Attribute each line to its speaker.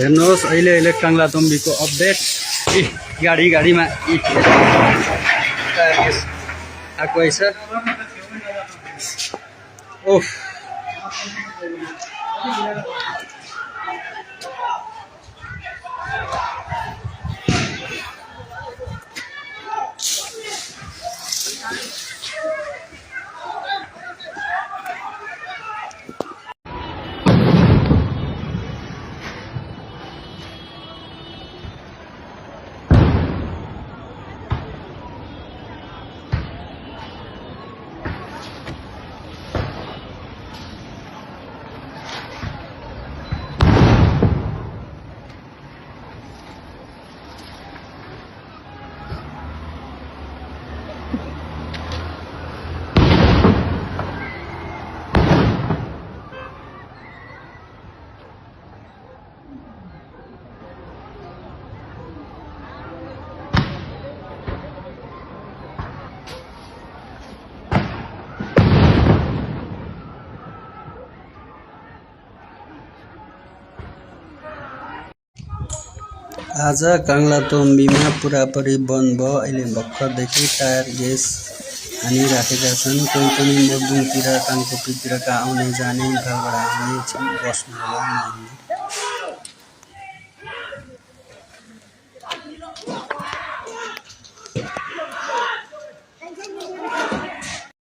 Speaker 1: हेर्नुहोस् अहिले अहिले काङ्लातोम्बीको अपडेट। गाडीमा आएको रहेछ। ओफ आज काङ्लातोम्बीमा पुरापुरी बन्द भयो। अहिले भर्खरदेखि टायर ग्यास हानिराखेका छन्। कोही पनि मोरबुङतिर काङकोपीतिरका आउने जाने घरबाट आउने छन्। बस्नु होला।